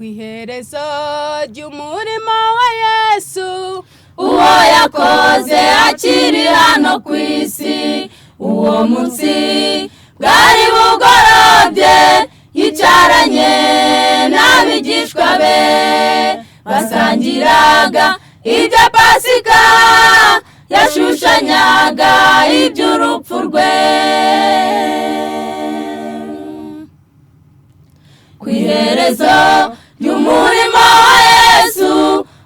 Ku iherezo ry'umurimo wa Yesu, uwo yakoze akiri hano ku isi. Uwo munsi bwari bugorobye, yicaranye n'abigishwa be, basangiraga ibya Pasika yashushanyaga iby'urupfu rwe. Ku iherezo ry'umurimo wa Yesu,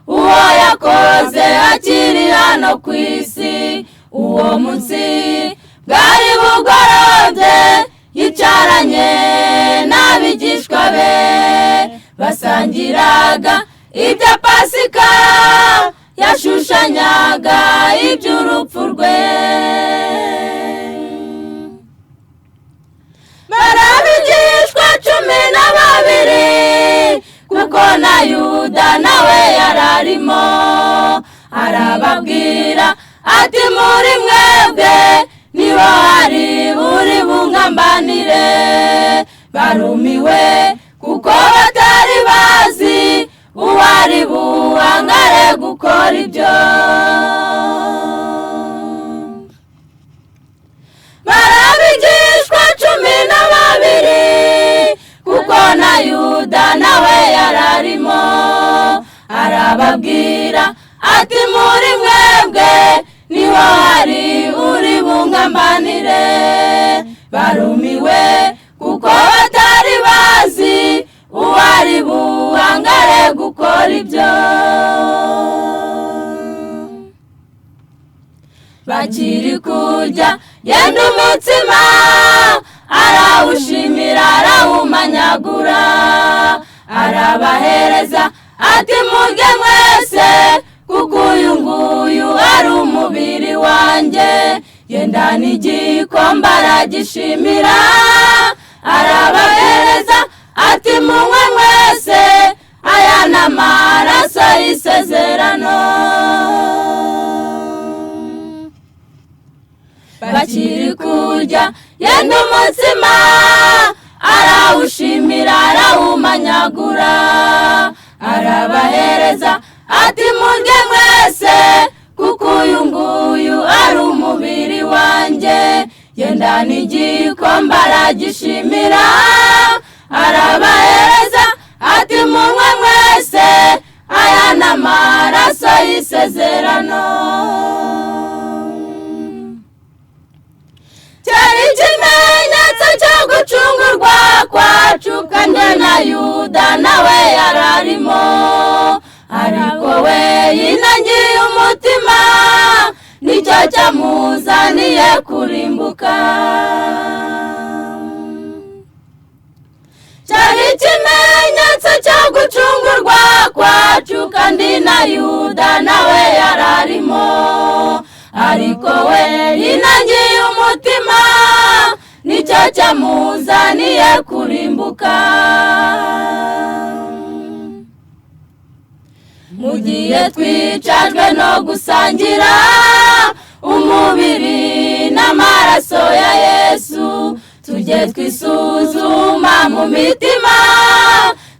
uwo yakoze akiri hano ku isi. Uwo munsi bwari bugorobye, yicaranye n'abigishwa be, basangiraga ibya Pasika yashushanyaga iby'urupfu rwe. Barabigishwa 12, kuko na Yuda nawe yararimo. Arababwira ati: "Muri mwebwe nibo hari buri bungambanire." Barumiwe kuko batari bazi uwari buhangare gukora ibyo. Barabigishwa 12, kuko na Yuda nawe yararimo. Arababwira ati: "Muri mwebwe niho hari uri bungambanire." Barumiwe kuko batari bazi uwari buhangare gukora ibyo. Bakiri kurya, yenda umutsima, arawushimira, arawumanyagura, arabahereza ati: "Murye mwese, kuko uyu nguyu ari umubiri wanjye." Yenda n'igikombe, aragishimira, arabahereza ati: "Munywe mwese, aya ni amaraso y'isezerano." Bakiri kurya, yenda umutsima, arawushimira, arawumanyagura, arabahereza ati: "Murye mwese, kuko uyu nguyu ari umubiri wanjye." Yenda n'igikombe, aragishimira, arabahereza ati: "Munywe mwese, aya ni amaraso y'isezerano." Cyari ikimenyetso cyo gucungurwa kwacu, kandi na Yuda nawe yararimo, ariko we yinangiye umutima, nicyo cyamuzaniye kurimbuka. Cyari ikimenyetso cyo gucungurwa kwacu, kandi na Yuda nawe yararimo, ariko we yinangiye umutima, nicyo cyamuzaniye kurimbuka. Mu gihe twicajwe no gusangira umubiri n'amaraso ya Yesu, tujye twisuzuma mu mitima,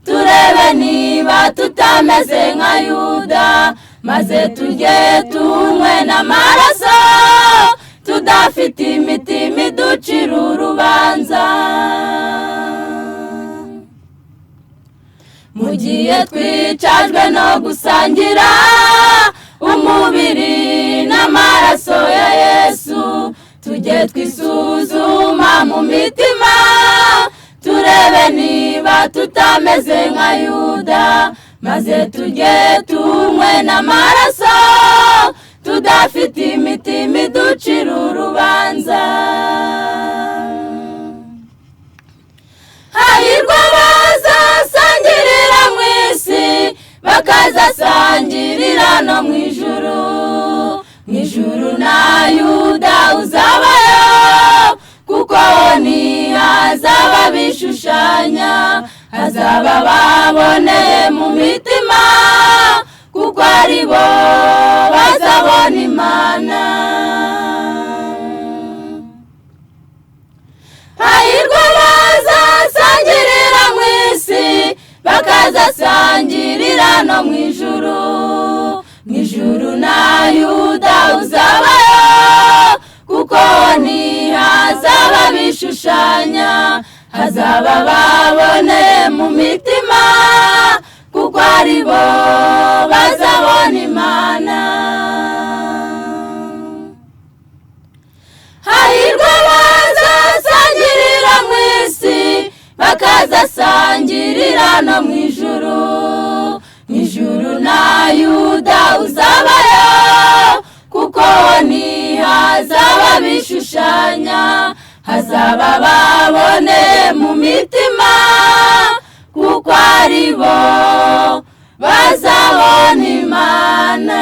turebe niba tutameze nka Yuda, maze tujye tunywe n'amaraso tudafite imitima iducira urubanza. Mu gihe twicajwe no gusangira umubiri n'amaraso ya Yesu, tujye twisuzuma mu mitima, turebe niba tutameze nka Yuda, maze tujye tunywe n'amaraso tudafite imitima iducira urubanza. Hahirwa abazasangirira mu isi, bakazasangirira no mu ijuru. Mu ijuru na Yuda uzabayo, kuko ntihazaba bishushanya, hazaba baboneye mu mitima, kuko ari bo bazabona Imana. Hahirwa abazasangirira mu isi, Bakazasangirira no mu ijuru. Mu ijuru na Yuda uzabayo, kuko ntihazaba bishushanya, hazaba babone mu mitima, kuko ari bo bazabona Imana. Hahirwa abazasangirira mu isi, bakazasangirira no mu ijuru. Mu ijuru na Yuda uzabayo, kuko ntihazaba bishushanya, hazaba babone mu mitima, kuko ari bo bazabona Imana.